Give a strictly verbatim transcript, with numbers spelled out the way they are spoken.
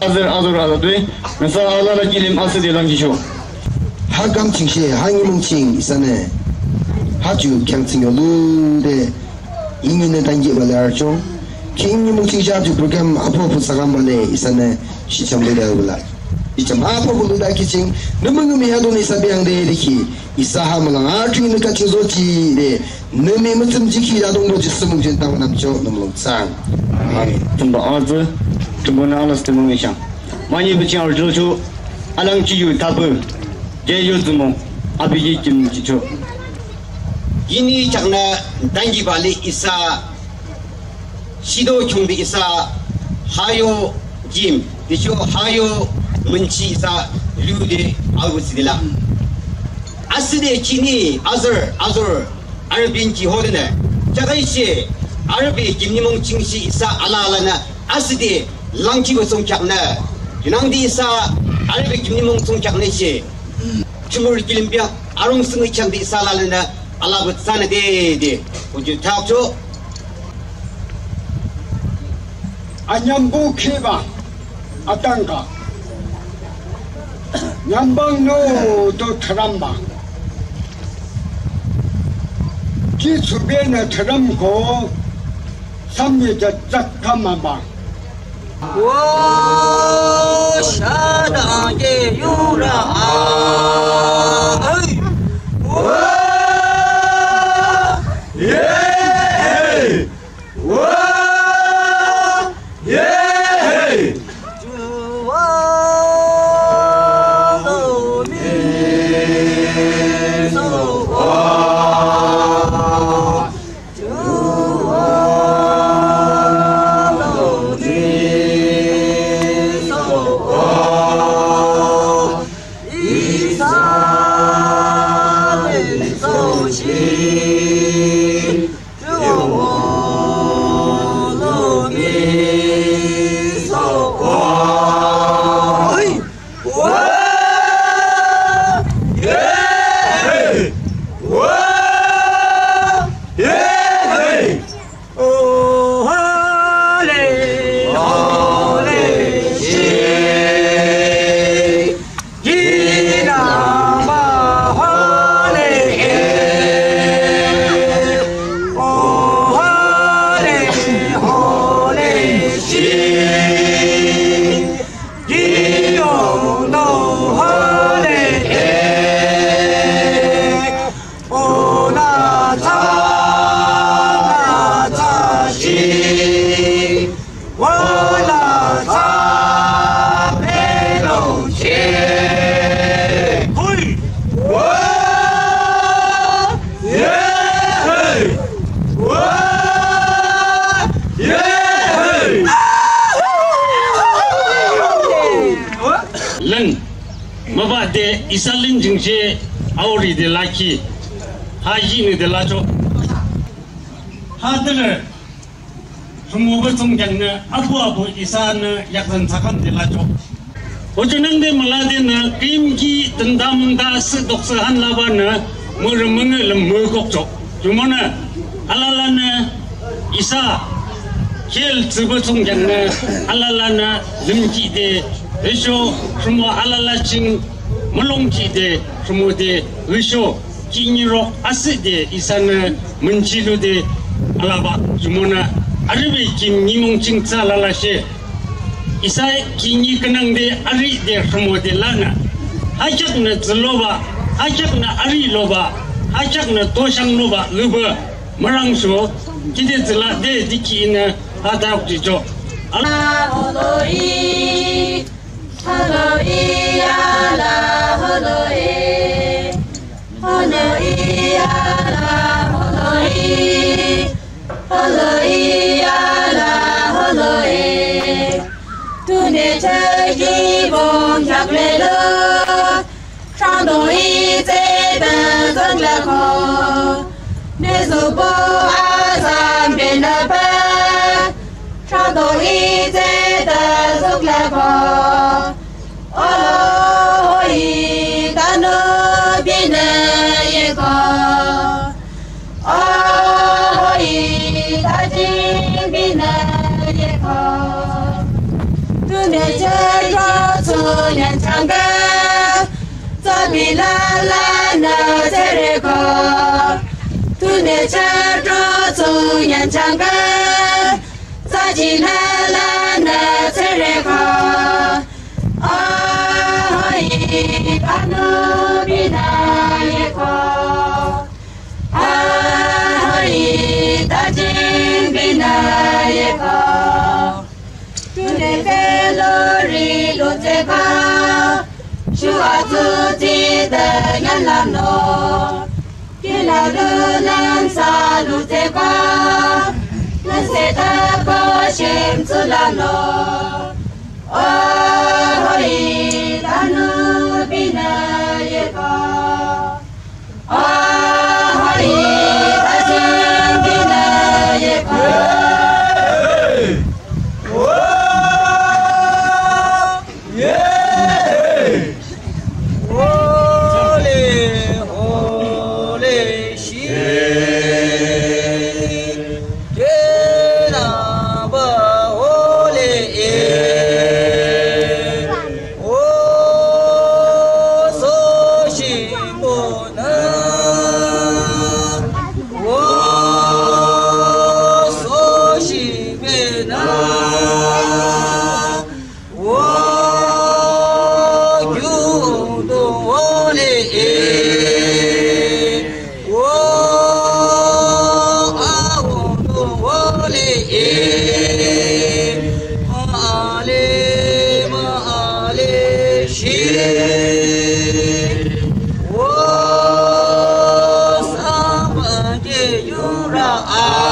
Azürü, azürü, azürü, nüsa alala kilim asühde lümkhisho. Ha kam ching she, ha nimung ching isanü. Ha ju khean ching yo lude. Inü ne tangi bale archo. Ki nimung ching she ha ju program apo apo sakam bale isanü. Shicham lude bala. Shicham apo apo lude ki ching. Nümü ngümi ha done isa biang de de ki. Isa ha mülang archo inü kaching zochide. Nümi mütsüm jikhi yadungbo Jisu mung jin tang namcho nümlung tsang. Amen. Tümba azü, tümba na alas tümba mishang. Mani bichang arjocho, alang chiyu tapu, je yu zumo, abigi kim jicho. Yini chakna dangi bali isa, shido chungbi isa, hayo jim, disho hayo münchi isa, lude awu sidila. Asüde chini, azür, azür, Arübin ki hodene. Chakai she, arübe kimnimong chingshi isa alalanü, asüde langki wesong chaknü. Yunangdi isa, arübe kimnimong song chaknü she. Chumur kilim biang, arung sung changdi isa alalanü, alabut sana de de. Uju tak cho. Anyambu kiba. Atangka. Nyambang no to thramba. Ki chube na thram ko samye ja jat kamaba. Wo shadang ye yura. Ai. Wo. Ye. Wa, ye, hey. Lün, mübade isa lün jingje aoride lakhi, ha yinide lacho. Ha tele. Rhimopü thsungkheaknü apu apu isanü yakzan thsakham de lacho. Hojunangde müladenü küyimki tünta mungta sü doksü han labanü mürü müngü lüm mükokcho. Jumonü alalanü isa khel thsüpü thsungkheaknü alalanü lümkhi de hüsho rhimo alala ching mülongkhi de rhimo de hüsho. Kinirok asühde isanü münchilude alaba jumonü arübe kim nimung ching thsü alalashe. Isa kini künangde arüde rhimode lanü. Hakheaknü thsüloba, hakheaknü arüloba, hakheaknü toshangloba lübü mürangsho kide thsülade dikhinü hadak jicho. Ala. Holo i, holo i, ala, holo e. Holo i, ala, holo e. Holo i, ala, holo e. Tüne chaki bong chak le lo. Sangdong i tsüde zang le ko. Ne zubo azan ben le ba. Sangdong i tsüde zuk le ko. Olo hoi kano bine yeko. Olo hoi kajin bine yeko. Tu Milalanü tsühreko, tüne chahdo thsungkheak changkha, thsüjih lalanü tsühreko, ahohi thanupinü yepko, ahohi thajingpinü yepko. Tüde felori lutsüka, shuwa tsütsüde yanlanü. Kila lunan sa lutsüka, nüsede ko shim tsülanü. Ahohi thanupinü yepko. O, so shimbo na. O, so shimbe na. O, gyudo ole e. O, awo do ole e. Ma ale, ma ale shi. O, samba ke yura a.